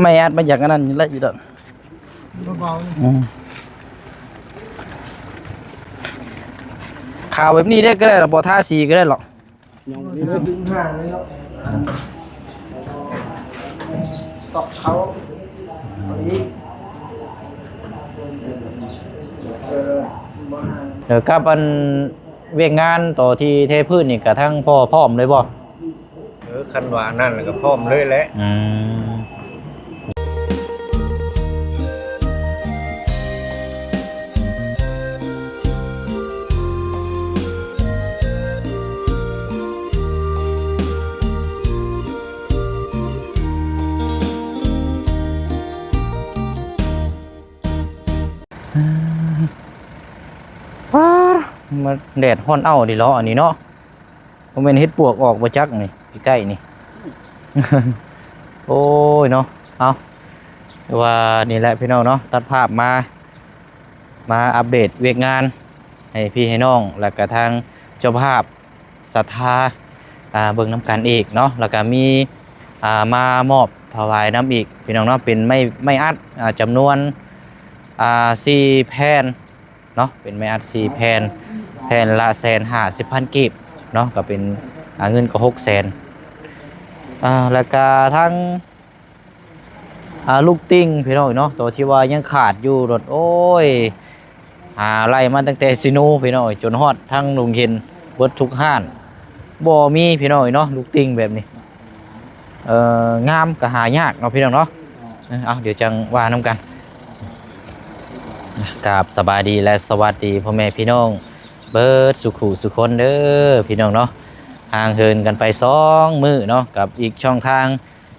ໄມ້ອັດມັນຢາກອັນນັ້ນແຫຼະຢູ່ດອກ ເບົາໆ ອືມ ຂາວແບບນີ້ໄດ້ກໍໄດ້ລະ ບໍ່ທາສີກໍໄດ້ລະ ຍັງບໍ່ໄດ້ດຶງຫາງເລີຍເນາະ ຕອກເຊົາ ເອົາອີກ ເອີ ບໍ່ຫາງ ເອີ ກັບອັນວຽກງານຕໍ່ທີ່ເທພື້ນນີ້ ກະທັງພໍ່ພ້ອມເລີຍບໍ່? ເອີ ຄັນວ່າອັນນັ້ນລະກະພ້ອມເລີຍແຫຼະ ອືມ. ປາດ ມາແດດຮ້ອນເອົ້າດີເນາະ ອັນນີ້ເນາະ. ບໍ່ແມ່ນເຫັດປວກອອກບໍ່ຈັກນີ້ ໃກ້ໆນີ້ ໂອ້ຍເນາະ. ເອົ້າ ແຕ່ວ່ານີ້ແຫຼະພີ່ນ້ອງເນາະ ຕັດພາບມາ ມາອັບເດດວຽກງານໃຫ້ພີ່ໃຫ້ນ້ອງ ແລ້ວກະທາງເຈົ້າພາບສັດທາ ອ່າ ເບິ່ງນຳກັນອີກເນາະ ແລ້ວກະມີ ອ່າ ມາມອບຖວາຍນຳອີກພີ່ນ້ອງເນາະ ເປັນໄມ້ ໄມ້ອັດ ອ່າ ຈຳນວນ ອ່າ ສີ່ແຜ່ນ ເນາະ ເປັນໄມ້ອັດສີ່ແຜ່ນ ແຜ່ນລະແສນຫ້າສິບພັນກີບເນາະ ກໍເປັນ ອ່າ ເງິນກໍຫົກແສນ ອ່າ ແລ້ວກະທັງ ອ່າ ລູກຕິ່ງພີ່ນ້ອງເນາະ ໂຕທີ່ວ່າຍັງຂາດຢູ່ໂລດ ໂອ້ຍ ຫາໄລ່ມາຕັ້ງແຕ່ຊີໂນພີ່ນ້ອງ ຈົນຮອດທາງດົງເຫັນ ເບິດທຸກຮ້ານ ບໍ່ມີພີ່ນ້ອງເນາະ ລູກຕິ່ງແບບນີ້. ເອີ ງາມກໍຫາຍາກເນາະພີ່ນ້ອງເນາະ ເອີ ເອົາ ດຽວຈັ່ງວ່ານຳກັນ. ກາບສະບາຍດີ ແລະ ສະຫວັດດີພໍ່ແມ່ພີ່ນ້ອງເບິດສູ່ຜູ້ສູ່ຄົນເດີພີ່ນ້ອງເນາະ ຫ່າງເຫີນກັນໄປສອງມື້ເນາະ ກັບອີກຊ່ອງທາງ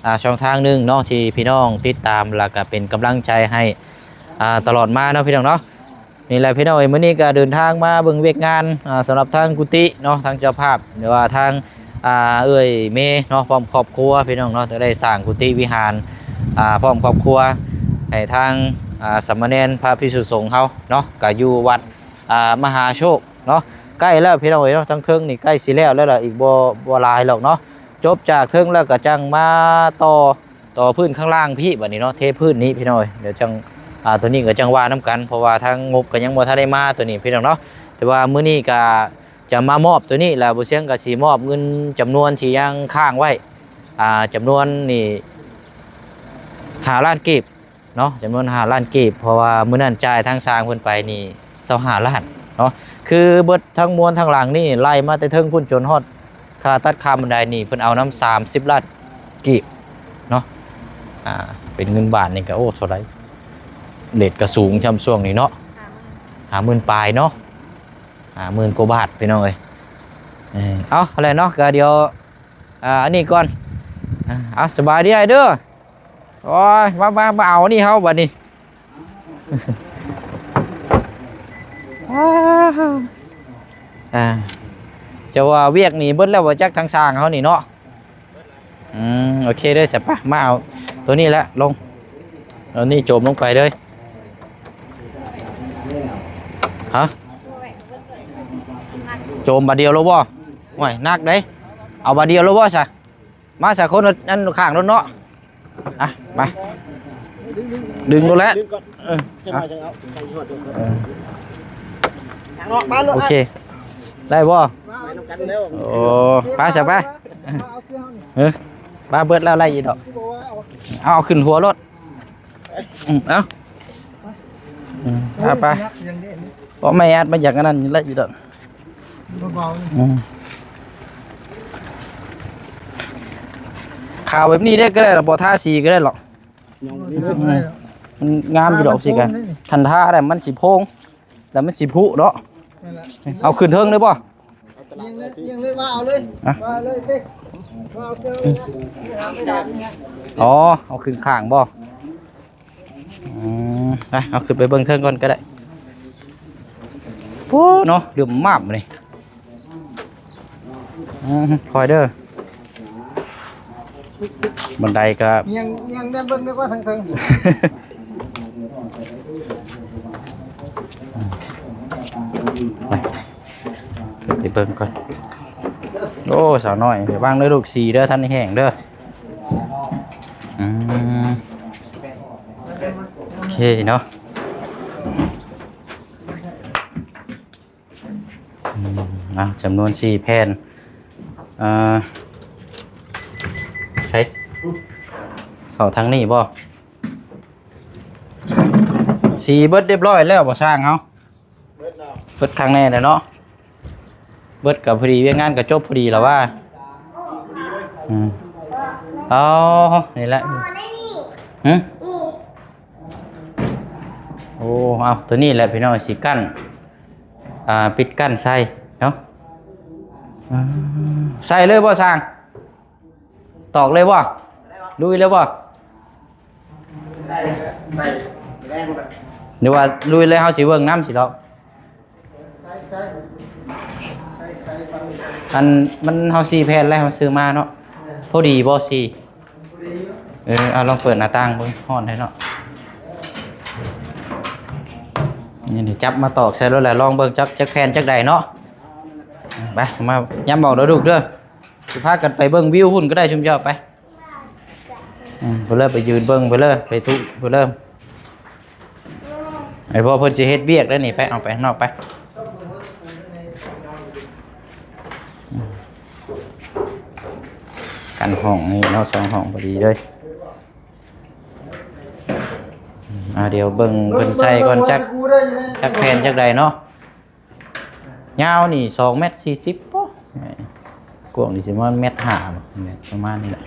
ອ່າ ຊ່ອງທາງໜຶ່ງເນາະ ທີ່ພີ່ນ້ອງຕິດຕາມ ແລ້ວກໍເປັນກຳລັງໃຈໃຫ້ ອ່າ ຕະຫຼອດມາເນາະພີ່ນ້ອງເນາະ. ນີ້ແຫຼະພີ່ນ້ອງເອີຍ ມື້ນີ້ກໍເດີນທາງມາເບິ່ງວຽກງານ ອ່າ ສຳລັບທາງກຸຕິເນາະ ທາງເຈົ້າພາບ ຫຼືວ່າທາງ ອ່າ ເອື້ອຍເມເນາະ ພ້ອມຄອບຄົວພີ່ນ້ອງເນາະ ຈະໄດ້ສ້າງກຸຕິວິຫານ ອ່າ ພ້ອມຄອບຄົວໃຫ້ທາງ ອ່າ ສາມະເນນພະພິກສຸສົງເຮົາເນາະ ກໍຢູ່ວັດ ອ່າ ມະຫາໂຊກເນາະ ໃກ້ແລ້ວພີ່ນ້ອງເອີຍເນາະ ທາງເທິງນີ້ໃກ້ຊິແລ້ວແລ້ວລະ ອີກບໍ່ ບໍ່ຫຼາຍດອກເນາະ ຈົບຈາກເທິງແລ້ວກໍຈັ່ງມາຕໍ່ ຕໍ່ພື້ນຂ້າງລ່າງພີ້ ບັດນີ້ເນາະ ເທພື້ນນີ້ພີ່ນ້ອງເອີຍ ດຽວຈັ່ງ ອ່າ ໂຕນີ້ກໍຈັ່ງວ່ານຳກັນ ເພາະວ່າທາງງົບກໍຍັງບໍ່ທັນໄດ້ມາໂຕນີ້ພີ່ນ້ອງເນາະ ແຕ່ວ່າມື້ນີ້ກໍຈະມາມອບໂຕນີ້ ແລ້ວບໍ່ຊຽງກໍຊິມອບເງິນຈຳນວນທີ່ຍັງຄ້າງໄວ້ ອ່າ ຈຳນວນນີ້ຫ້າລ້ານກີບເນາະ ຈຳນວນຫ້າລ້ານກີບ ເພາະວ່າມື້ນັ້ນຈ່າຍທາງຊ່າງເພິ່ນໄປນີ້ຊາວຫ້າລ້ານເນາະ ຄືເບິດທັງມວນທັງຫຼັງນີ້ ໄລ່ມາແຕ່ເທິງພຸ້ນຈົນຮອດ ຄ່າຕັດຄ່າບັນໄດນີ້ເພິ່ນເອົານຳສາມສິບລ້ານກີບເນາະ ອ່າ ເປັນເງິນບາດນີ້ກໍ ໂອ້ ເທົ່າໃດ ເຣດກໍສູງຊ່ຳຊ່ວງນີ້ເນາະ ຫ້າໝື່ນ ຫ້າໝື່ນປາຍເນາະ ຫ້າໝື່ນກວ່າບາດພີ່ນ້ອງເອີຍ ເອີ ເອົາ ຫັ້ນແຫຼະເນາະ ກໍດຽວ ອ່າ ອັນນີ້ກ່ອນ ອ່າ ເອົາ ສະບາຍດີອ້າຍເດີ ໂອ້ຍ ມາ ມາ ມາເອົານີ້ເຮົາບັດນີ້ ອ່າ ຈະວ່າວຽກນີ້ເບິດແລ້ວບໍ່ຈັກ ທາງຊ່າງເຮົານີ້ເນາະ ອືມ ໂອເຄເດີ ສະ ໄປ ມາເອົາໂຕນີ້ແຫຼະ ລົງ ເອົານີ້ໂຈມລົງໄປເລີຍ ຮະ ໂຈມບາດດຽວໂລດບໍ່? ໂອ້ຍ ໜັກເດ້ ເອົາບາດດຽວໂລດບໍ່ຊະ? ມາສາຄົນອັນຂ້າງລົດເນາະ ອ່ະ ມາ ດຶງໂລດແຫຼະ ເອີ ໂອເຄ ໄດ້ບໍ່? ໂອ້ ໄປຊະ ໄປ ເອີ ໄປ ເບິດແລ້ວ ໄດ້ຢູ່ດອກ ເອົາ ເອົາຂຶ້ນຫົວໂລດ ອືມ ເອົາ ອືມ ເອົາໄປ ເພາະໄມ້ອັດມັນຢາກອັນນັ້ນແຫຼະຢູ່ດອກ ເບົາໆ ອືມ ຂາວແບບນີ້ໄດ້ກໍໄດ້ລະ ບໍ່ທາສີກໍໄດ້ລະ ອືມ ມັນງາມຢູ່ດອກ ຊິກະ ຄັນທາແລ້ວມັນຊິໂພງ ແລ້ວມັນຊິຜຸເນາະ ເອົາຂຶ້ນເທິງເລີຍບໍ່? ອໍ ເອົາຂຶ້ນຂ້າງບໍ່? ອືມ ໄປ ເອົາຂຶ້ນໄປເບິ່ງເທິງກ່ອນກໍໄດ້ ໂອ້ ເນາະ ເຫຼື້ອມມາບນີ້ ອືມ ຄ່ອຍເດີ ບັນໄດກໍ ຍັງ ຍັງໄດ້ເບິ່ງໄດ້ວ່າທາງເທິງ ໄປ ໄປເບິ່ງກ່ອນ ໂອ້ ສາວນ້ອຍ ລະວັງເດີລູກ ສີເດີ ທັນແຫ້ງເດີ ອືມ ເອີເນາະ ອືມ ອ່າ ຈຳນວນສີ່ແຜ່ນ ເອີ ໃສ ເຂົ້າທາງນີ້ບໍ່? ສີເບິດຮຽບຮ້ອຍແລ້ວບໍ່ຊ່າງເຮົາ? ເບິດແລ້ວ ເບິດຂ້າງແນ່ແລ້ວເນາະ ເບິດກໍພໍດີ ວຽກງານກໍຈົບພໍດີແລ້ວວ່າ ອືມ ອໍ ນີ້ແຫຼະ ຫຶ ໂອ້ ເອົາ ຕົວນີ້ແຫຼະພີ່ນ້ອງ ຊິກັ້ນ ອ່າ ປິດກັ້ນໃສ່ເນາະ ອືມ ໃສ່ເລີຍບໍ່ຊ່າງ? ຕອກເລີຍບໍ່? ລຸຍເລີຍບໍ່? ໃສ່ ໃສ່ແລງ ຫຼືວ່າລຸຍເລີຍ ເຮົາຊິເບິ່ງນຳຊິດອກ ໃສ່ ໃສ່ ໃສ່ ໃສ່ ອັນມັນ ເຮົາສີ່ແຜ່ນແລ້ວ ເຮົາຊື້ມາເນາະ ພໍດີບໍ່ ສີ່ ພໍດີຢູ່ ເອີ ເອົາລອງເປີດໜ້າຕ່າງເບິ່ງ ຮ້ອນແທ້ເນາະ ນີ້ ຈັບມາຕອກໃສ່ໂລດແຫຼະ ລອງເບິ່ງຈັກ ຈັກແຜ່ນຈັກໃດເນາະ ໄປ ມາ ຢ້ຳເອົາເດີລູກເດີ ຊິພາກັນໄປເບິ່ງວິວພຸ້ນກໍໄດ້ ຊຸມເຈົ້າໄປ ອືມ ໄປເລີຍ ໄປຢືນເບິ່ງໄປເລີຍ ໄປທຸໄປເລີຍ ໄອ້ພໍ່ເພິ່ນຊິເຮັດວຽກແລ້ວນີ້ ໄປ ເອົາໄປຂ້າງນອກໄປ ອືມ ກັນຫ້ອງນີ້ເນາະ ສອງຫ້ອງພໍດີເລີຍ ອືມ ອ່າ ດຽວເບິ່ງເພິ່ນໃສ່ກ່ອນ ຈັກ ຈັກແຜ່ນຈັກໃດເນາະ ຍາວນີ້ສອງແມັດສີ່ສິບ ໂອ້ ກວ້າງນີ້ຊິປະມານແມັດຫ້າ ແມັດປະມານນີ້ແຫຼະ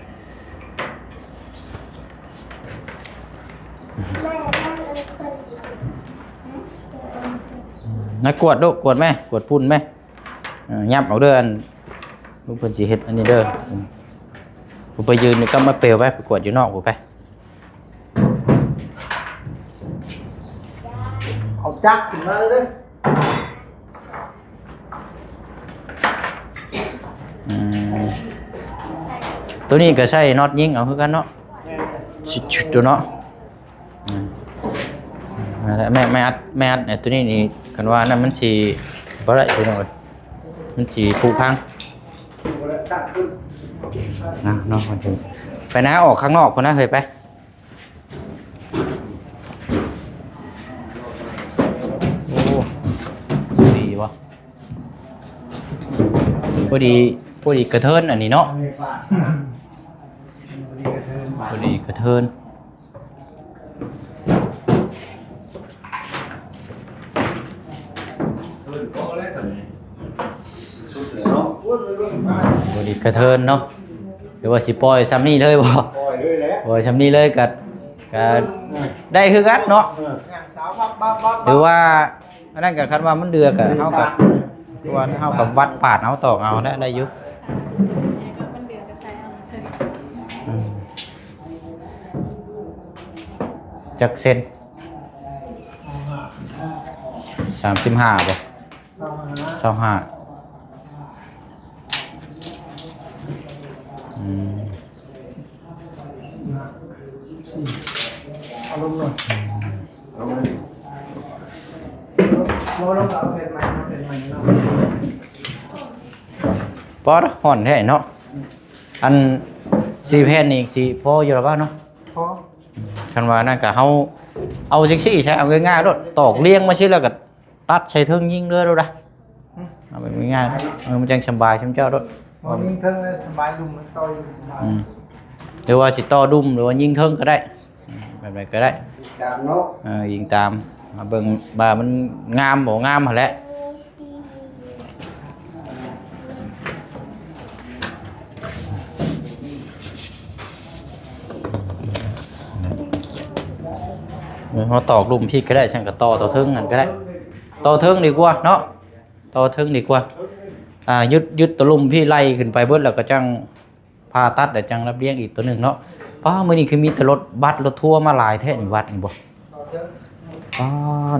ນະ ກວດດູ ກວດແມ ກວດຝຸ່ນແມ ເອີ ຫຍັບອອກເດີ ອັນ ລູກເພິ່ນຊິເຮັດອັນນີ້ເດີ ອືມ ຜູ້ໄປຢືນຢູ່ກັບມາເປວໄປ ໄປກວດຢູ່ນອກພຸ້ນໄປ ເອົາຈັກຂຶ້ນມາເລີຍເດີ ອືມ ໂຕນີ້ກໍໃຊ້ນັອດຍິງເອົາຄືກັນເນາະ ແມ່ນ ຊຸດໆ ໂຕເນາະ ອືມ ນັ້ນແຫຼະ ແມ່ ແມ່ອັດ ແມ່ອັດ ໂຕນີ້ນີ້ ຄັນວ່ານັ້ນມັນຊິບໍ່ໄດ້ພີ່ນ້ອງເອີຍ ມັນຊິຜຸພັງ ບໍ່ໄດ້ຕັ້ງຂຶ້ນ ນະ ເນາະ ໄປນະ ອອກຂ້າງນອກພຸ້ນນະ ເຮີ້ຍ ໄປ. ໂອ້ ດີບໍ່ ພໍດີ ພໍດີກະເທີນອັນນີ້ເນາະ ພໍດີກະເທີນ ບໍ່ດີກະເທີນເນາະ ຫຼືວ່າຊິປ່ອຍຊ່ຳນີ້ເລີຍບໍ່? ປ່ອຍເລີຍແຫຼະ ປ່ອຍຊ່ຳນີ້ເລີຍກະ ກະໄດ້ຄືກັນເນາະ ເອີ ຫຼືວ່າອັນນັ້ນກະ ຄັນວ່າມັນເດືອກະ ເຮົາກະ ຄືວ່າເຮົາກະວັດປາດເອົາ ຕອກເອົາ ໄດ້ ໄດ້ຢູ່ ອືມ ຈັກເຊັນ? ສາມສິບຫ້າບໍ່? ຊາວຫ້າ ຊາວຫ້າ ອືມ ເອົາລົງໜ້ອຍ ເອົາລົງ ເອົາລົງ ເອົາແຜ່ນໃໝ່ ເອົາແຜ່ນໃໝ່ເນາະ ບໍ່ ຮ້ອນແທ້ເນາະ ອັນສີ່ແຜ່ນນີ້ຊິພໍຢູ່ລະບໍ່ເນາະ? ພໍ ຄັນວ່ານັ້ນກະເຮົາເອົາຈັ່ງຊີ້ໃຊ້ ເອົາງ່າຍໆໂລດ ຕອກລຽງມາຊີ້ແລ້ວກະ ຕັດໃສ່ເທິງຍິງເລີຍໂລດນະ ເອົາແບບງ່າຍໆ ເອີ ມັນຈັ່ງສະບາຍຊຸມເຈົ້າໂລດ ບໍ່ຍິງເທິງເລີຍສະບາຍ ດຸ່ມມັນຕໍ່ຢູ່ສະບາຍ ອືມ ຫຼືວ່າຊິຕໍ່ດຸ່ມ ຫຼືວ່າຍິງເທິງກໍໄດ້ ແບບໃດກໍໄດ້ ອີງຕາມເນາະ ເອີ ອີງຕາມ ມາເບິ່ງວ່າມັນງາມບໍ່ງາມຫັ້ນແຫຼະ ເອີ ເຮົາຕອກລຸ່ມພີ້ກໍໄດ້ ຊັ້ນກໍຕໍ່ ຕໍ່ເທິງຫັ້ນກໍໄດ້ ຕໍ່ເທິງດີກວ່າເນາະ ຕໍ່ເທິງດີກວ່າ ອ່າ ຍຶດ ຍຶດຕົວລຸ່ມພີ້ໄລ່ຂຶ້ນໄປເບິດ ແລ້ວກໍຈັ່ງຜ່າຕັດ ແລ້ວຈັ່ງລຳລຽງອີກຕົວໜຶ່ງເນາະ ປ້າ ມື້ນີ້ຄືມີແຕ່ລົດບັສລົດທົວມາຫຼາຍແທ້ນີ້ ວັດນີ້ບໍ່ ປ້າ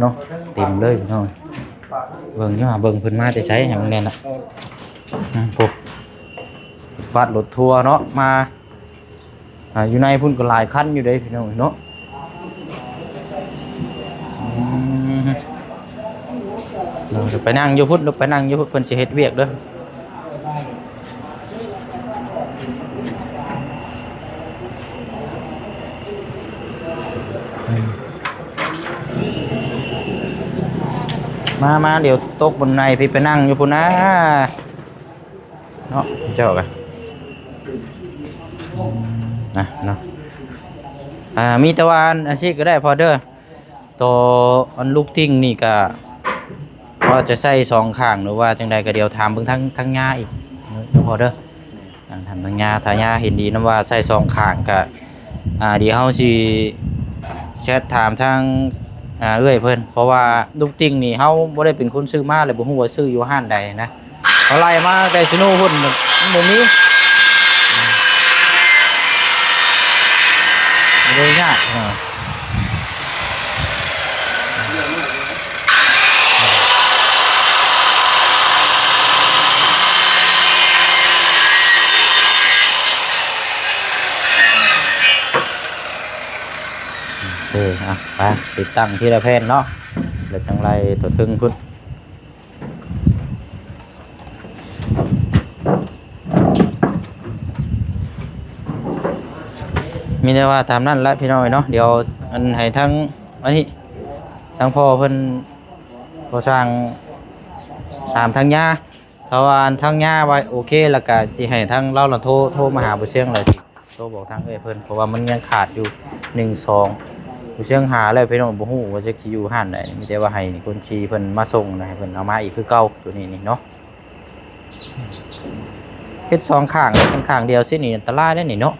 ເນາະ ເຕັມເລີຍພີ່ນ້ອງ ເບິ່ງຢູ່ຫາ ເບິ່ງເພິ່ນມາແຕ່ໃສໃຫ້ມັນແນ່ນະ ອືມ ພຸ້ນ ບັສລົດທົວເນາະ ມາ ອ່າ ຢູ່ໃນພຸ້ນກໍຫຼາຍຄັນຢູ່ເດ້ພີ່ນ້ອງເນາະ ອືມ ເອີ ໄປນັ່ງຢູ່ພຸ້ນ ໄປນັ່ງຢູ່ພຸ້ນ ເພິ່ນຊິເຮັດວຽກເດີ ອືມ. ມາ ມາ ດຽວຕົກບົນໃນ ໄປ ໄປນັ່ງຢູ່ພຸ້ນນາເນາະ ເຈົ້າກະນະເນາະ. ອ່າ ມີແຕ່ວ່າອັນ ອັນຊີ້ກະໄດ້ພໍເດີ. ໂຕອັນລູກຕິ່ງນີ້ກະ ວ່າຈະໃສ່ສອງຂ້າງ ຫຼືວ່າຈັ່ງໃດກະດຽວຖາມເບິ່ງທາງ ທາງຍ່າອີກພໍເດີ. ອ່າ ທາງ ທາງຍ່າ ຖ້າຍ່າເຫັນດີນຳວ່າໃສ່ສອງຂ້າງກະ ອ່າ ດຽວເຮົາຊິແຊັດຖາມທາງ ອ່າ ເອື້ອຍເພິ່ນ ເພາະວ່າລູກຕິ່ງນີ້ເຮົາບໍ່ໄດ້ເປັນຄົນຊື້ມາ ແລະ ບໍ່ຮູ້ວ່າຊື້ຢູ່ຮ້ານໃດນະ. ເຮົາໄລ່ມາແຕ່ຊະໂນພຸ້ນ ມັນບໍ່ມີ ມັນເລີຍຍາກເນາະ. ເອີ ອ່ະ ໄປ ຕິດຕັ້ງທີລະແຜ່ນເນາະ ແລ້ວຈັ່ງໄລ່ຕົວເທິງພຸ້ນ. ມີແຕ່ວ່າຕາມນັ້ນລະພີ່ນ້ອງເອີຍເນາະ. ດຽວອັນໃຫ້ທາງ ອັນນີ້ ທາງພໍ່ເພິ່ນ ພໍ່ຊ່າງ ຖາມທາງຍ່າ ຖ້າວ່າທາງຍ່າວ່າໂອເຄ ແລ້ວກະຊິໃຫ້ທາງລາວລະໂທ ໂທມາຫາບໍ່ຊຽງ ແລ້ວຊິໂທບອກທາງເອື້ອຍເພິ່ນ ເພາະວ່າມັນຍັງຂາດຢູ່ໜຶ່ງສອງ ບໍ່ຊຽງຫາແລ້ວພີ່ນ້ອງ ບໍ່ຮູ້ວ່າຈັກຊິຢູ່ຮ້ານໃດ. ມີແຕ່ວ່າໃຫ້ຄົນຂີ່ເພິ່ນມາສົ່ງນະ ໃຫ້ເພິ່ນເອົາມາອີກຄືເກົ່າ ໂຕນີ້ນີ້ເນາະ. ເຮັດສອງຂ້າງ ເຮັດຂ້າງດຽວຊີ້ນີ້ອັນຕະລາຍເດ້ນີ້ເນາະ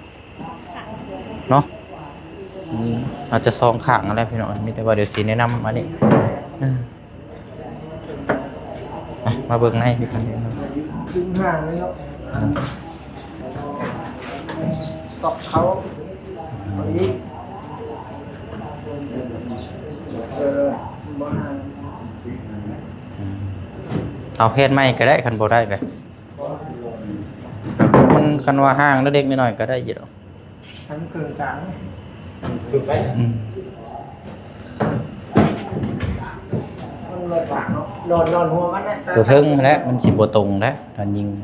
ເນາະ. ອືມ ອາດຈະສອງຂ້າງຫັ້ນແຫຼະພີ່ນ້ອງ ມີແຕ່ວ່າດຽວຊິແນະນຳອັນນີ້. ອ່ະ ມາເບິ່ງໃນນີ້ກັນເນາະ ດຶງຫ່າງເລີຍເນາະ ອືມ ຕອກເຂົ້າ ເຂົ້າອີກ ເອີ ບໍ່ຫ່າງ ອືມ ເອົາແຜ່ນໃໝ່ກະໄດ້ ຄັນບໍ່ໄດ້ກະ ມັນ ຄັນວ່າຫ່າງເລັກໆນ້ອຍໆກະໄດ້ຢູ່ດອກ. ທັງເຄິ່ງກາງ ອືມ ມັນລອດຫວ່າງເນາະ ລອດ ລອດຫົວມັນນະ ຕົວເທິງຫັ້ນແຫຼະ ມັນຊິບໍ່ຕົງແຫຼະ ຖ້າຍິງ ອືມ.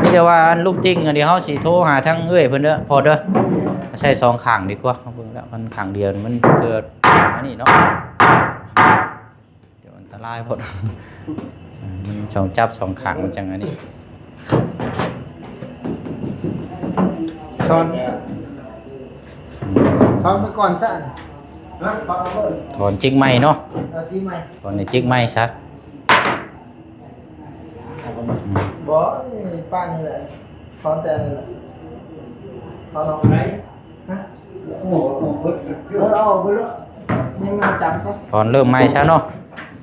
ມີແຕ່ວ່າອັນລູກຕິ່ງອັນນີ້ ເຮົາຊິໂທຫາທາງເອື້ອຍເພິ່ນເດີ ພໍ່ເດີ ໃສ່ສອງຂ້າງດີກວ່າ. ເຮົາເບິ່ງແລ້ວມັນຂ້າງດຽວນີ້ ມັນເກີດອັນນີ້ເນາະ ດຽວອັນຕະລາຍໂພດ ມັນຕ້ອງຈັບສອງຂ້າງ ມັນຈັ່ງອັນນີ້. ຖອນ ຖອນໄປກ່ອນຊະ ຖອນຈິກໃໝ່ເນາະ ເອົາສີໃໝ່ ຖອນໃຫ້ຈິກໃໝ່ຊະ. ອືມ ບໍ່ ນີ້ປ້ານີ້ແຫຼະ ຖອນແຕ່ນີ້ແຫຼະ ຖອນອອກ ໄປ ຮະ ໂອ້ ເອົາອອກເບິດ ເອີ ເອົາອອກເບິດໂລດ ນີ້ມາຈັບຊະ ຖອນເລີ່ມໃໝ່ຊະເນາະ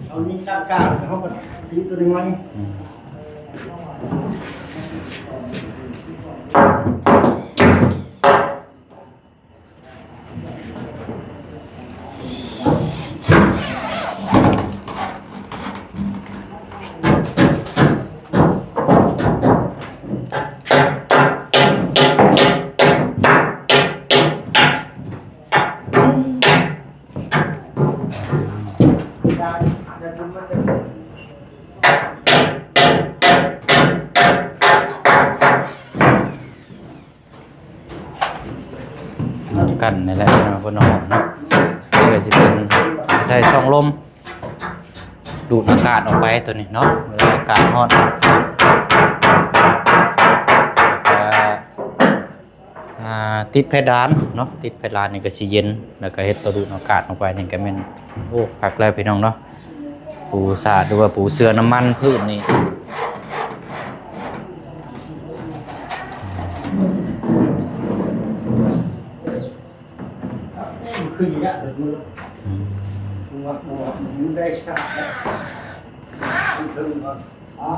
ເອົານີ້ຈັບກາງ ເຮົາກະຕີໂຕນີ້ໃໝ່ ອືມ. ກັນນີ້ແຫຼະເນາະ ເພິ່ນເອົາອອກເນາະ ເພື່ອຊິເປັນໃສ່ຊ່ອງລົມ ດູດອາກາດອອກໄປໂຕນີ້ເນາະ ເວລາອາກາດຮ້ອນ ແລ້ວກະ ອ່າ ຕິດເພດານເນາະ ຕິດເພດານນີ້ກະຊິເຢັນ ແລ້ວກະເຮັດໂຕດູດອາກາດອອກໄປນີ້ກະແມ່ນ ໂອ້ ຄັກແລ້ວພີ່ນ້ອງເນາະ. ປູສາດ ຫຼືວ່າປູເສື່ອນ້ຳມັນພືດນີ້ ຂຶ້ນນີ້ລະ ອືມ ໄດ້ຊາດແລ້ວ ເທິງກ່ອນ ປະ ອັ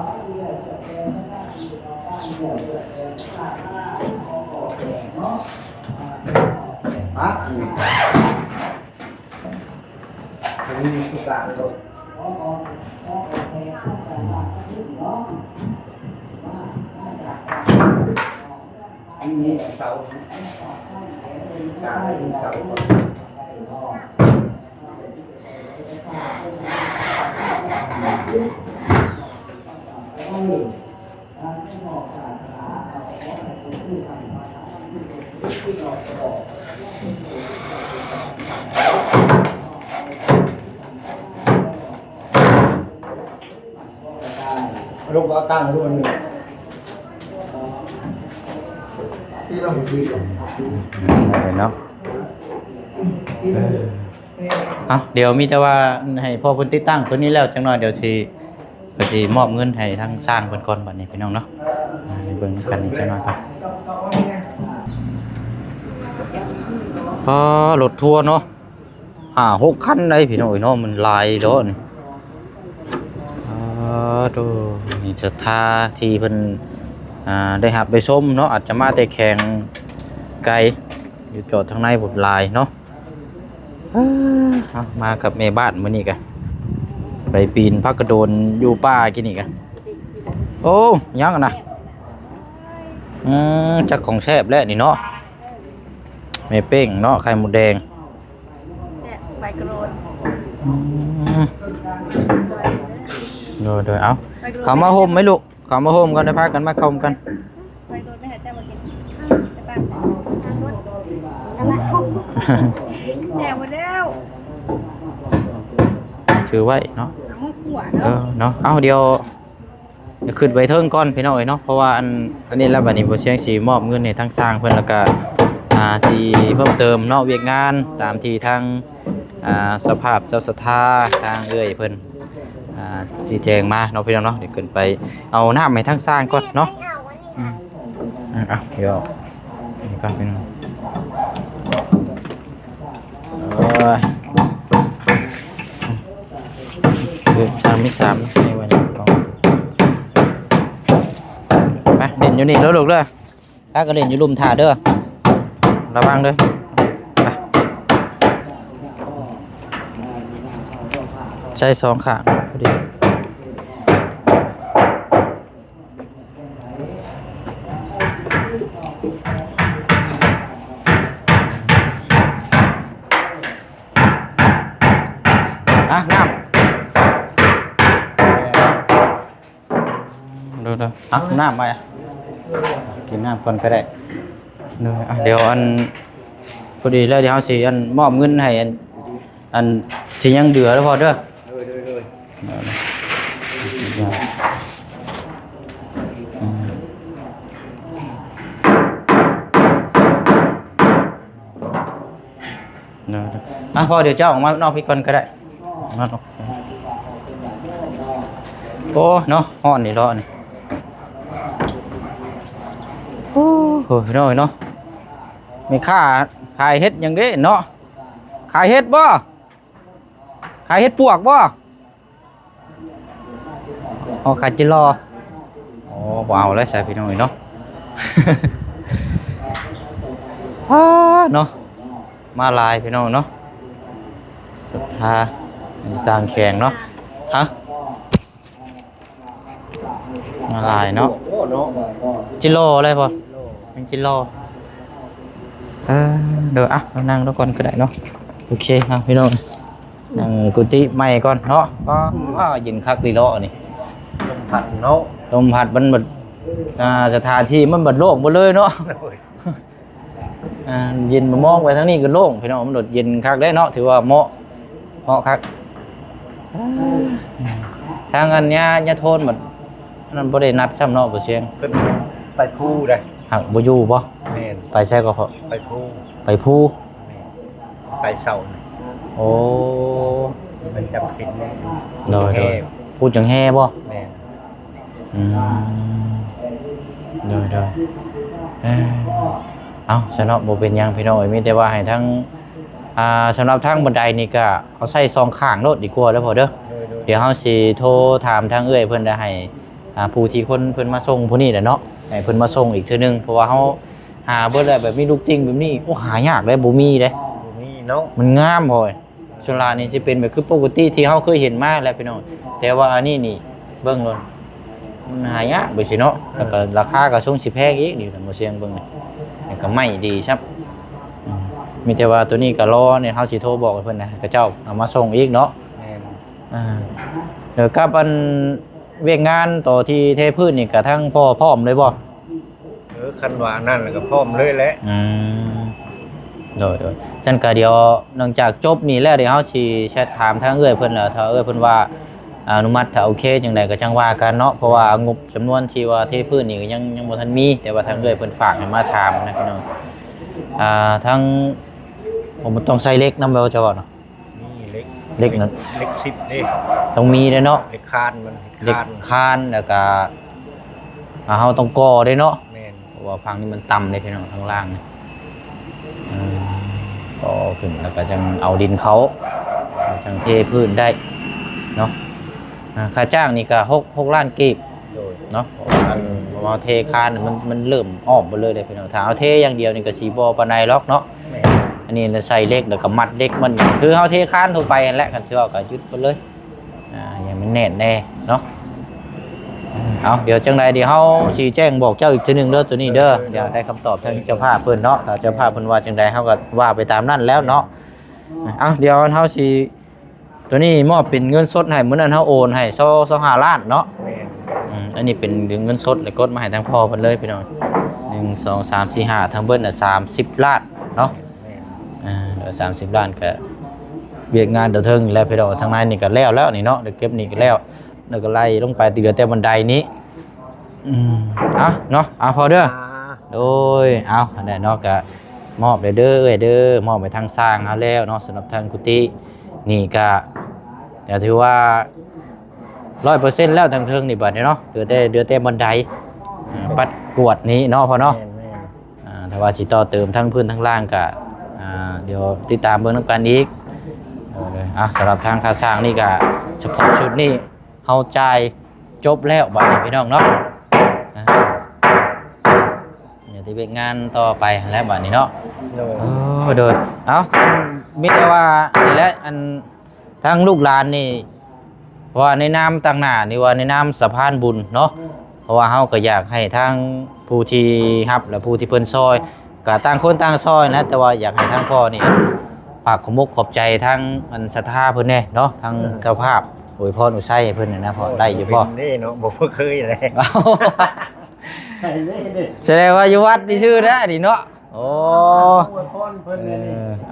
ນນີ້ຄືການໂລດ ອັນນີ້ເສົາ ການເສົາ. ລົງກໍຕັ້ງຢູ່ອັນນີ້ ຕີລະຫຸ່ນດີກວ່າ ອືມ ໄດ້ເນາະ ເອີ ເອົາ ດຽວມີແຕ່ວ່າໃຫ້ພໍ່ເພິ່ນຕິດຕັ້ງຕົວນີ້ແລ້ວ ຈັກໜ້ອຍດຽວຊິ ກໍຊິມອບເງິນໃຫ້ທາງຊ່າງເພິ່ນກ່ອນບັດນີ້ພີ່ນ້ອງເນາະ ອ່າ ໃຫ້ເບິ່ງນຳກັນອີກຈັກໜ້ອຍກ່ອນ ອໍ ລົດທົວເນາະ ຫ້າຫົກຄັນໄດ໋ພີ່ນ້ອງເອີຍເນາະ ມັນຫຼາຍເນາະນີ້ ອໍ ໂທ້ ນີ້ສັດທາທີ່ເພິ່ນ ອ່າ ໄດ້ຮັບໄດ້ຊົມເນາະ ອາດຈະມາແຕ່ແຂວງໄກ ຢູ່ຈອດທາງໃນພຸ້ນຫຼາຍເນາະ. ເອີ ເອົາ ມາກັບແມ່ບ້ານມື້ນີ້ກະ ໄປປີນຜັກກະໂດນຢູ່ປ່າກີ້ນີ້ກະ ໂອ້ ຍັງຫັ້ນນະ ອືມ ຈັກຂອງແຊບແຫຼະນີ້ເນາະ ແມ່ເປ້ງເນາະ ໄຂ່ມົດແດງ ແຊບ ໄປກະໂດນ ອືມ ໂດຍໆ ເອົາ ເຂົ້າມາໂຮມໄໝລູກ? ເຂົ້າມາໂຮມກ່ອນ ໄດ້ພາກັນມາເຂົ້າຮ່ວມກັນ ໄປໂດນໄປຫາເຈົ້າມາກິນ ໄປບ້ານ ທາງລົດ ແຕ່ໝົດແລ້ວ ຖືໄວ້ເນາະ ເອົາມືຂວາເນາະ ເອີ ເນາະ ເອົາ ດຽວ ດຽວຂຶ້ນໄປເທິງກ່ອນພີ່ນ້ອງເອີຍເນາະ ເພາະວ່າອັນ ອັນນີ້ແລ້ວ ບັດນີ້ບໍ່ຊຽງຊິມອບເງິນໃຫ້ທາງຊ່າງເພິ່ນ ແລ້ວກະ ອ່າ ຊິເພີ່ມເຕີມເນາະ ວຽກງານຕາມທີ່ທາງ ອ່າ ສະພາບເຈົ້າສັດທາ ທາງເອື້ອຍເພິ່ນ ອ່າ ຊີ້ແຈງມາເນາະ ພີ່ນ້ອງເນາະ ດຽວຂຶ້ນໄປເອົານ້ຳໃຫ້ທາງຊ່າງກ່ອນເນາະ ອືມ ອືມ ເອົາ ດຽວ ນີ້ກ່ອນ ພີ່ນ້ອງ ໂອ້ຍ ເອີ ຊ່າງມີສາມ ໃຫ້ໄວ້ກ່ອນ ໄປ ຫຼິ້ນຢູ່ນີ້ເດີລູກເດີ. ພາກັນຫຼິ້ນຢູ່ລຸ່ມຖ້າເດີ ລະວັງເດີ ໄປ ໃຊ້ສອງຂ້າງພໍດີ ອ່ະ ນ້ຳ ເດີໆ ເອົານ້ຳໄວ້ ກິນນ້ຳກ່ອນກໍໄດ້ ເດີ ອ່ະ ດຽວອັນ ພໍດີແລ້ວ ດຽວເຮົາຊິອັນ ມອບເງິນໃຫ້ອັນ ອັນທີ່ຍັງເຫຼືອເດີພໍ່ເດີ ໂດຍ ໂດຍ ໂດຍ ອືມ ເດີ ເດີ ອ່ະ ພໍ່ ດຽວເຈົ້າອອກມານອກພີ້ກ່ອນກໍໄດ້ ມານອກ ໂອ້ ເນາະ ຮ້ອນນີ້ເນາະນີ້ ໂອ້ ໂຫ ພີ່ນ້ອງເນາະ ແມ່ຄ້າຂາຍເຫັດຫຍັງເດ້ເນາະ ຂາຍເຫັດບໍ່? ຂາຍເຫັດປວກບໍ່? ອໍ ຂາຍຈິລໍ ອໍ ບໍ່ເອົາແລ້ວຊະພີ່ນ້ອງເອີຍເນາະ ອ້າ ເນາະ ມາຫຼາຍພີ່ນ້ອງເນາະ ສັດທາຕ່າງແຂວງເນາະ ຮະ ມາຫຼາຍເນາະ ໂອ້ ເນາະ ຈິລໍແລ້ວບໍ່? ຍັງຈິລໍ ເອີ ເດີ ອ່ະ ເຮົານັ່ງລະກ່ອນກໍໄດ້ເນາະ ໂອເຄ ເອົາ ພີ່ນ້ອງ ນັ່ງກຸຕິໃໝ່ກ່ອນເນາະ ວ້າ ເຢັນຄັກດີເນາະນີ້ ລົມພັດເນາະ ລົມພັດມັນບັດ ອ່າ ສະຖານທີ່ມັນບັດໂລ່ງໝົດເລີຍເນາະ ໂດຍ ອ່າ ເຢັນ ມາມອງໄປທາງນີ້ກໍໂລ່ງ ພີ່ນ້ອງ ມັນໂດດເຢັນຄັກເດ້ເນາະ ຖືວ່າເໝາະ ເໝາະຄັກ ທາງອັນຍາ ຍາໂທນບັດ ອັນນັ້ນບໍ່ໄດ້ນັດຊ້ຳເນາະ ບໍ່ຊຽງ ເພິ່ນໄປພູໃດ໋ ຫາກບໍ່ຢູ່ບໍ່? ແມ່ນ ໄປໃສກໍພໍ? ໄປພູ ໄປພູ ແມ່ນ ໄປເຊົ້ານີ້ ໂອ້ ເພິ່ນຈຳສິນ ໂດຍໆ ພູຈັ່ງແຮ່ບໍ່? ແມ່ນ ອືມ ໂດຍໆ ເອີ ເອົາ ຊະເນາະ ບໍ່ເປັນຫຍັງພີ່ນ້ອງເອີຍ ມີແຕ່ວ່າໃຫ້ທາງ ອ່າ ສຳລັບທາງບັນໄດນີ້ກະເອົາໃສ່ສອງຂ້າງໂລດດີກວ່າເດີພໍ່ເດີ ໂດຍໆ ດຽວເຮົາຊິໂທຖາມທາງເອື້ອຍເພິ່ນ ແລ້ວໃຫ້ ອ່າ ຜູ້ທີ່ຄົນເພິ່ນມາສົ່ງຜູ້ນີ້ແຫຼະເນາະ ໃຫ້ເພິ່ນມາສົ່ງອີກເທື່ອໜຶ່ງ ເພາະວ່າເຮົາຫາເບິ່ງແລ້ວ ແບບມີລູກຕິ່ງແບບນີ້ ໂອ້ ຫາຍາກເດ້ ບໍ່ມີເດ້ ບໍ່ມີເນາະ ມັນງາມພໍ່ເອີຍ ສ່ວນຫຼາຍນີ້ຊິເປັນແບບຄືປົກກະຕິທີ່ເຮົາເຄີຍເຫັນມາແຫຼະພີ່ນ້ອງ ແຕ່ວ່າອັນນີ້ນີ້ເບິ່ງໂລດ ມັນຫາຍາກໄປຊີ້ເນາະ ແລ້ວກໍລາຄາກໍຊົງຊິແພງອີກນີ້ ທ່ານຜູ້ຊຽງເບິ່ງນີ້ ແລ້ວກໍໄມ້ດີຊ້ຳ ອືມ ມີແຕ່ວ່າໂຕນີ້ກໍລໍນີ້ ເຮົາຊິໂທບອກໃຫ້ເພິ່ນນະ ເຂົາເຈົ້າເອົາມາສົ່ງອີກເນາະ. ແມ່ນ. ອ່າ ແລ້ວກັບອັນວຽກງານໂຕທີ່ເທພື້ນນີ້ ກໍທັງພໍ່ພ້ອມເລີຍບໍ່? ເອີ ຄັນວ່າອັນນັ້ນແລ້ວກໍພ້ອມເລີຍແຫຼະ. ອືມ ໂດຍໆ ຊັ້ນກໍດຽວຫຼັງຈາກຈົບນີ້ແລ້ວ ດຽວເຮົາຊິແຊັດຖາມທາງເອື້ອຍເພິ່ນ ແລ້ວຖ້າເອື້ອຍເພິ່ນວ່າອະນຸມັດ ຖ້າໂອເຄຈັ່ງໃດກໍຈັ່ງວ່າກັນເນາະ ເພາະວ່າງົບຈຳນວນທີ່ວ່າເທພື້ນນີ້ກໍຍັງ ຍັງບໍ່ທັນມີ ແຕ່ວ່າທາງເອື້ອຍເພິ່ນຝາກໃຫ້ມາຖາມນະພີ່ນ້ອງ. ອ່າ ທາງ ໂອ້ ມັນຕ້ອງໃສ່ເຫຼັກນຳແມ່ນບໍ່ ເຈົ້າວ່າເນາະ? ມີເຫຼັກ ເຫຼັກນັ້ນ ເຫຼັກສິບເດ້ ຕ້ອງມີເດ້ເນາະ ເຫຼັກຄານມັນ ເຫຼັກຄານ ເຫຼັກຄານ ແລ້ວກະ ອ່າ ເຮົາຕ້ອງກໍ່ເດ້ເນາະ. ແມ່ນ. ເພາະວ່າຝັ່ງນີ້ມັນຕ່ຳເດ້ພີ່ນ້ອງ ທາງລ່າງນີ້ ເອີ ກໍ່ຂຶ້ນແລ້ວກໍຈັ່ງເອົາດິນເຂົ້າ ຈັ່ງເທພື້ນໄດ້ເນາະ. ອ່າ ຄ່າຈ້າງນີ້ກໍຫົກ ຫົກລ້ານກີບ. ໂດຍ. ເນາະ ເພາະວ່າອັນເຮົາເທຄານມັນ ມັນເລີ່ມອອກເບິດເລີຍເດ້ພີ່ນ້ອງ ຖ້າເຮົາເທຢ່າງດຽວນີ້ກໍຊິບໍ່ປານໃດຫຼອກເນາະ. ແມ່ນ. ອັນນີ້ລະໃສ່ເຫຼັກ ແລ້ວກໍມັດເຫຼັກມັນ ຄືເຮົາເທຄານທົ່ວໄປຫັ້ນແຫຼະ ຄັນຊິເວົ້າກໍຢຸດເບິດເລີຍ ອ່າ ໃຫ້ມັນແໜ້ນແດ່ເນາະ. ເອົາ ດຽວຈັ່ງໃດ ດຽວເຮົາຊິແຈ້ງບອກເຈົ້າອີກເທື່ອໜຶ່ງເດີ ໂຕນີ້ເດີ. ໂດຍ ດຽວໄດ້ຄຳຕອບທາງເຈົ້າພາບເພິ່ນເນາະ ຖ້າເຈົ້າພາບເພິ່ນວ່າຈັ່ງໃດ ເຮົາກໍວ່າໄປຕາມນັ້ນແລ້ວເນາະ. ເອົາ ດຽວເຮົາຊິ ໂຕນີ້ມອບເປັນເງິນສົດໃຫ້ ມື້ນັ້ນເຮົາໂອນໃຫ້ຊາວ ຊາວຫ້າລ້ານເນາະ. ແມ່ນ. ອືມ ອັນນີ້ເປັນເງິນສົດ ແລ້ວກົດມາໃຫ້ທາງພໍ່ເພິ່ນເລີຍພີ່ນ້ອງ ໜຶ່ງ ສອງ ສາມ ສີ່ ຫ້າ ທັງເບິດນະ ສາມສິບລ້ານເນາະ. ແມ່ນ. ອ່າ ສາມສິບລ້ານ ກໍວຽກງານຕົວເທິງນີ້ແຫຼະພີ່ນ້ອງ ທາງໃນນີ້ກໍແລ້ວແລ້ວນີ້ເນາະ ດຽວເກັບນີ້ກໍແລ້ວ ແລ້ວກໍໄລ່ລົງໄປ ຕິເຫຼືອແຕ່ບັນໄດນີ້. ອືມ ເອົາເນາະ ເອົາພໍເດີ. ອ່າ ໂດຍ ເອົາ ອັນນັ້ນເນາະ ກະມອບເດີ ເອື້ອຍເດີ ມອບໃຫ້ທາງຊ່າງເຮົາແລ້ວເນາະ. ສຳລັບທາງກຸຕິນີ້ກະ ກະຖືວ່າຮ້ອຍເປີເຊັນແລ້ວ ທາງເທິງນີ້ບັດນີ້ເນາະ ເຫຼືອແຕ່ ເຫຼືອແຕ່ບັນໄດ ອ່າ ປັດກວດນີ້ເນາະ ພໍ່ເນາະ. ແມ່ນໆ. ອ່າ ຖ້າວ່າຊິຕໍ່ເຕີມທັງພື້ນທັງລ່າງກະ ອ່າ ດຽວຕິດຕາມເບິ່ງນຳກັນອີກ. ເອີ ເອົາ ສຳລັບທາງຄ່າຊ່າງນີ້ກະ ສະເພາະຊຸດນີ້ ເຮົາຈ່າຍຈົບແລ້ວບັດນີ້ພີ່ນ້ອງເນາະ. ອ່າ ດຽວຊິເຮັດວຽກງານຕໍ່ໄປຫັ້ນແຫຼະບັດນີ້ເນາະ. ໂດຍ. ໂອ້ ໂດຍ. ເອົາ ມີແຕ່ວ່ານີ້ແຫຼະ ອັນ ທາງລູກຫຼານນີ້ ເພາະວ່າໃນນາມຕາງໜ້ານີ້ ວ່າໃນນາມສະພານບຸນເນາະ ເພາະວ່າເຮົາກໍຢາກໃຫ້ທາງຜູ້ທີ່ຮັບ ແລະ ຜູ້ທີ່ເພິ່ນຊ່ອຍ ກໍຕ່າງຄົນຕ່າງຊ່ອຍນະ ແຕ່ວ່າຢາກໃຫ້ທາງພໍ່ນີ້ຝາກຂອບອົກຂອບໃຈທາງອັນສັດທາເພິ່ນແດ່ເນາະ ທາງເຈົ້າພາບອວຍພອນອວຍໄຊໃຫ້ເພິ່ນນະ ພໍໄດ້ຢູ່ບໍ່? ເປັນເດ້ເນາະ ບໍ່ເຄີຍແຫຼະ. ສະແດງວ່າຢູ່ວັດຊື່ໆເດ້ນີ້ເນາະ. ໂອ້ ອວຍພອນເພິ່ນ ເອີ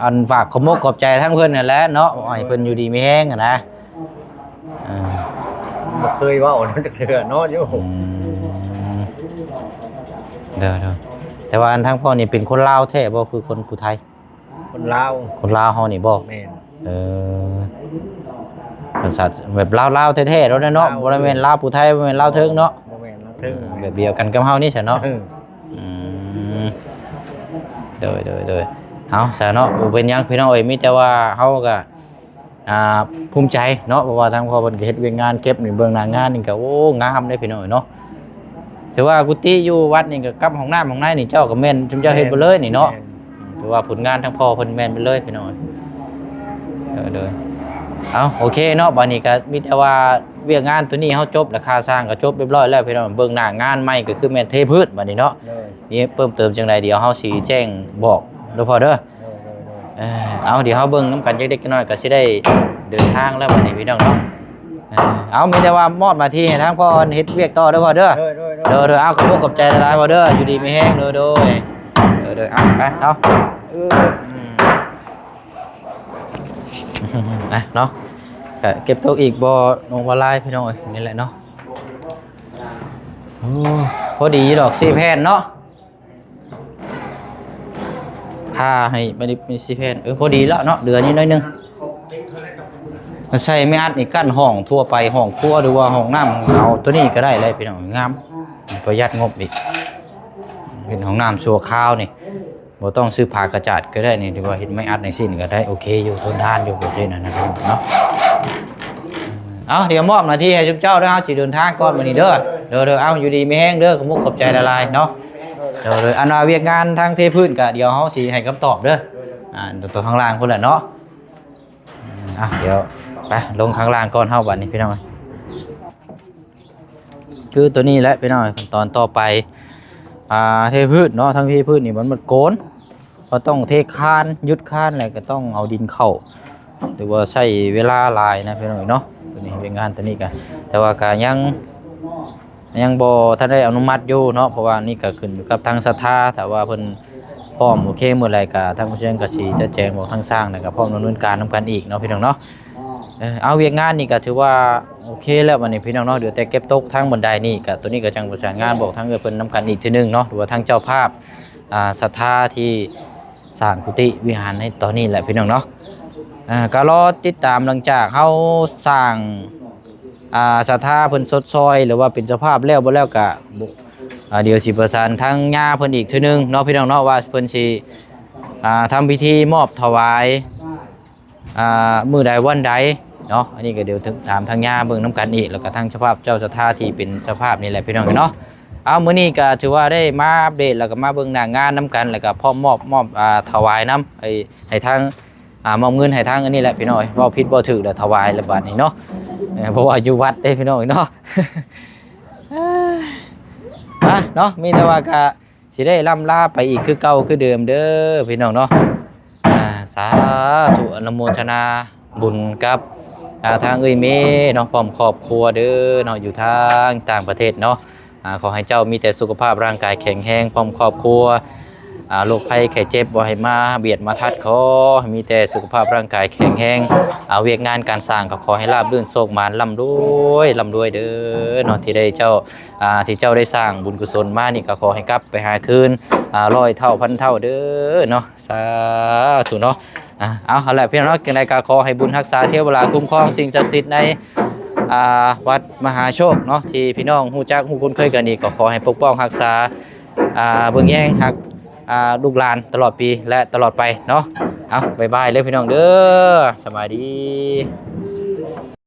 ອັນຝາກຂອບອົກຂອບໃຈທາງເພິ່ນນັ້ນແຫຼະເນາະ ຂໍໃຫ້ເພິ່ນຢູ່ດີມີແຮງຫັ້ນນະ. ເອີ ບໍ່ເຄີຍເວົ້ານຳຈັກເທື່ອເນາະ. ໂອ້ ອືມ ເດີໆ ແຕ່ວ່າອັນທາງພໍ່ນີ້ເປັນຄົນລາວແທ້ບໍ່ ຄືຄົນຜູ້ໄທ? ຄົນລາວ. ຄົນລາວເຮົານີ້ບໍ່? ແມ່ນ. ເອີ ເປັນສັດແບບລາວໆແທ້ໆໂລດເນາະ ລາວ ບໍ່ໄດ້ແມ່ນລາວຜູ້ໄທ ບໍ່ແມ່ນລາວເທິງເນາະ. ບໍ່ແມ່ນລາວເທິງ. ເອີ ແບບດຽວກັນກັບເຮົານີ້ຊະເນາະ. ເອີ ອືມ ໂດຍໆໆ ເອົາຊະເນາະ ບໍ່ເປັນຫຍັງພີ່ນ້ອງເອີຍ ມີແຕ່ວ່າເຮົາກໍ ອ່າ ພູມໃຈເນາະ ເພາະວ່າທາງພໍ່ເພິ່ນກໍເຮັດວຽກງານເກັບນີ້ ເບື້ອງໜ້າງານນີ້ກໍ ໂອ້ ງາມເດ້ພີ່ນ້ອງເອີຍເນາະ. ຖືວ່າກຸຕິຢູ່ວັດນີ້ກໍກັບຫ້ອງນ້ຳຫ້ອງໃນນີ້ ເຈົ້າກໍແມ່ນ ຊຸມເຈົ້າເຮັດເບິດເລີຍນີ້ເນາະ. ແມ່ນ. ອືມ ຖືວ່າຜົນງານທາງພໍ່ເພິ່ນແມ່ນເບິດເລີຍພີ່ນ້ອງ. ໂດຍໆ ເອົາ ໂອເຄເນາະ ບາດນີ້ກໍມີແຕ່ວ່າວຽກງານໂຕນີ້ເຮົາຈົບແລ້ວ ຄ່າຊ່າງກໍຈົບຮຽບຮ້ອຍແລ້ວພີ່ນ້ອງ. ເບື້ອງໜ້າງານໃໝ່ກໍຄືແມ່ນເທພື້ນບາດນີ້ເນາະ. ໂດຍ. ມີເພີ່ມເຕີມຈັ່ງໃດ ດຽວເຮົາຊິແຈ້ງບອກເດີພໍ່ເດີ. ໂດຍໆໆ ເອີ ເອົາ ດຽວເຮົາເບິ່ງນຳກັນຈັກເລັກຈັກນ້ອຍ ກໍຊິໄດ້ເດີນທາງແລ້ວບັດນີ້ພີ່ນ້ອງເນາະ. ເອີ ເອົາ ມີແຕ່ວ່າມອບໜ້າທີ່ໃຫ້ທາງພໍ່ເຮັດວຽກຕໍ່ເດີພໍ່ເດີ. ໂດຍໆໆ ເດີໆ ເອົາ ຂອບຄຸນຂອບໃຈຫຼາຍໆພໍ່ເດີ ຢູ່ດີມີແຮງ. ໂດຍໆ ເອີ ໂດຍ ເອົາ ໄປ ເອົາ ອືມ ອືມ ອ່ະ ເນາະ ກະເກັບຕົກອີກບໍ່ ນ້ອງວ່າຫຼາຍພີ່ນ້ອງເອີຍ ນີ້ແຫຼະເນາະ. ໂອ້ ພໍດີຢູ່ດອກ ສີ່ແຜ່ນເນາະ. ພາໃຫ້ໄປນີ້ ມີສີ່ແຜ່ນ ເອີ ພໍດີແລ້ວເນາະ ເຫຼືອນີ້ໜ້ອຍໜຶ່ງ. ໃສ່ໄມ້ອັດນີ້ກັ້ນຫ້ອງທົ່ວໄປ ຫ້ອງຄົວ ຫຼືວ່າຫ້ອງນ້ຳ ເອົາໂຕນີ້ກໍໄດ້ແຫຼະພີ່ນ້ອງ ງາມ ປະຢັດງົບອີກ. ເປັນຫ້ອງນ້ຳຊົ່ວຄາວນີ້ ບໍ່ຕ້ອງຊື້ຜ້າກະຈາດກໍໄດ້ນີ້ ຖືວ່າເຮັດໄມ້ອັດຈັ່ງຊີ້ນີ້ກໍໄດ້ ໂອເຄຢູ່ ທົນທານຢູ່ ປະເພດນັ້ນນະເນາະ. ເອົາ ດຽວມອບໜ້າທີ່ໃຫ້ຊຸມເຈົ້າເດີ ເຮົາຊິເດີນທາງກ່ອນມື້ນີ້ເດີ. ໂດຍໆ ເອົາ ຢູ່ດີມີແຮງເດີ ຂອບມຸກຂອບໃຈຫຼາຍໆເນາະ. ໂດຍໆ ອັນວ່າວຽກງານທາງເທພື້ນກະ ດຽວເຮົາຊິໃຫ້ຄຳຕອບເດີ ອ່າ ຕົວຂ້າງລ່າງພຸ້ນແຫຼະເນາະ. ອ່າ ດຽວໄປລົງຂ້າງລ່າງກ່ອນເຮົາບັດນີ້ພີ່ນ້ອງ. ຄືຕົວນີ້ແຫຼະພີ່ນ້ອງ ຂັ້ນຕອນຕໍ່ໄປ ອ່າ ເທພື້ນເນາະ ທາງເທພື້ນນີ້ມັນໝົດໂກນ ກໍຕ້ອງເທຄານ ຢຸດຄານ ແລ້ວກໍຕ້ອງເອົາດິນເຂົ້າ ຫຼືວ່າໃຊ້ເວລາຫຼາຍນະພີ່ນ້ອງເນາະ. ຕົວນີ້ວຽກງານຕົວນີ້ກໍ ແຕ່ວ່າກໍຍັງ ຍັງບໍ່ທັນໄດ້ອະນຸມັດຢູ່ເນາະ ເພາະວ່ານີ້ກໍຂຶ້ນຢູ່ກັບທາງສັດທາ ຖ້າວ່າເພິ່ນພ້ອມໂອເຄມື້ໃດກໍ ທາງຜູ້ຊ່ວຍກໍຊິຈະແຈ້ງບອກທາງຊ່າງ ແລ້ວກໍພ້ອມດຳເນີນການນຳກັນອີກເນາະພີ່ນ້ອງເນາະ. ເອີ ເອົາ ວຽກງານນີ້ກໍຖືວ່າໂອເຄແລ້ວບັດນີ້ພີ່ນ້ອງເນາະ ເຫຼືອແຕ່ເກັບຕົກທາງບັນໄດນີ້ ກໍຕົວນີ້ກໍຈັ່ງປະສານງານບອກທາງເອື້ອຍເພິ່ນນຳກັນອີກເທື່ອໜຶ່ງເນາະ ຫຼືວ່າທາງເຈົ້າພາບ ອ່າ ສັດທາທີ່ສ້າງກຸຕິວິຫານໃນຕອນນີ້ແຫຼະພີ່ນ້ອງເນາະ. ອ່າ ກໍລໍຕິດຕາມ ຫຼັງຈາກເຮົາສ້າງ ອ່າ ສັດທາເພິ່ນຊົດຊ່ອຍ ຫຼືວ່າເປັນເຈົ້າພາບແລ້ວບໍ່ແລ້ວກະ ອ່າ ດຽວຊິປະສານທາງຍ່າເພິ່ນອີກເທື່ອໜຶ່ງເນາະພີ່ນ້ອງເນາະ ວ່າເພິ່ນຊິ ອ່າ ທຳພິທີມອບຖວາຍ ອ່າ ມື້ໃດວັນໃດເນາະ. ອັນນີ້ກໍດຽວຖາມທາງຍ່າເບິ່ງນຳກັນອີກ ແລ້ວກໍທາງເຈົ້າພາບ ເຈົ້າສັດທາທີ່ເປັນເຈົ້າພາບນີ້ແຫຼະພີ່ນ້ອງເນາະ. ເອົາ ມື້ນີ້ກໍຖືວ່າໄດ້ມາອັບເດດ ແລ້ວກໍມາເບິ່ງໜ້າງານນຳກັນ ແລ້ວກໍພ້ອມມອບ ມອບ ອ່າ ຖວາຍນຳ ໃຫ້ ໃຫ້ທາງ ອ່າ ມອບເງິນໃຫ້ທາງອັນນີ້ແຫຼະພີ່ນ້ອງເອີຍ ເວົ້າຜິດເວົ້າຖືກແລ້ວ ຖວາຍແລ້ວບາດນີ້ເນາະ. ເອີ ເພາະວ່າຢູ່ວັດເດ້ພີ່ນ້ອງເນາະ. ອ່າ ເນາະ ມີແຕ່ວ່າກະຊິໄດ້ລ່ຳລາໄປອີກຄືເກົ່າຄືເດີມເດີພີ່ນ້ອງເນາະ. ອ່າ ສາທຸ ອະນຸໂມທະນາບຸນກັບ ອ່າ ທາງເອື້ອຍເມເນາະ ພ້ອມຄອບຄົວເດີເນາະ ຢູ່ທາງຕ່າງປະເທດເນາະ. ອ່າ ຂໍໃຫ້ເຈົ້າມີແຕ່ສຸຂະພາບຮ່າງກາຍແຂງແຮງ ພ້ອມຄອບຄົວ ອ່າ ໂລກໄພໄຂ້ເຈັບບໍ່ໃຫ້ມາບຽດມາທັດ ຂໍໃຫ້ມີແຕ່ສຸຂະພາບຮ່າງກາຍແຂງແຮງ. ອ່າ ວຽກງານການສ້າງກໍຂໍໃຫ້ລາບລື່ນໂຊກໝານ ລ່ຳລວຍ ລ່ຳລວຍເດີເນາະ ທີ່ໄດ້ເຈົ້າ ອ່າ ທີ່ເຈົ້າໄດ້ສ້າງບຸນກຸສົນມານີ້ ກໍຂໍໃຫ້ກັບໄປຫາຄືນ ອ່າ ຮ້ອຍເທົ່າພັນເທົ່າເດີເນາະ. ສາທຸເນາະ. ອ່າ ເອົາ ເອົາແຫຼະພີ່ນ້ອງເນາະ ຈັ່ງໃດກໍຂໍໃຫ້ບຸນຮັກສາ ເທວະລາຄຸ້ມຄອງ ສິ່ງສັກສິດໃນ ອ່າ ວັດມະຫາໂຊກເນາະ ທີ່ພີ່ນ້ອງຮູ້ຈັກຮູ້ຄຸ້ນເຄີຍກັນນີ້ ກໍຂໍໃຫ້ປົກປ້ອງຮັກສາ ອ່າ ເບິ່ງແຍງຮັກ ອ່າ ລູກຫຼານຕະຫຼອດປີ ແລະ ຕະຫຼອດໄປເນາະ. ເອົາ ບາຍບາຍເດີພີ່ນ້ອງເດີ ສະບາຍດີ.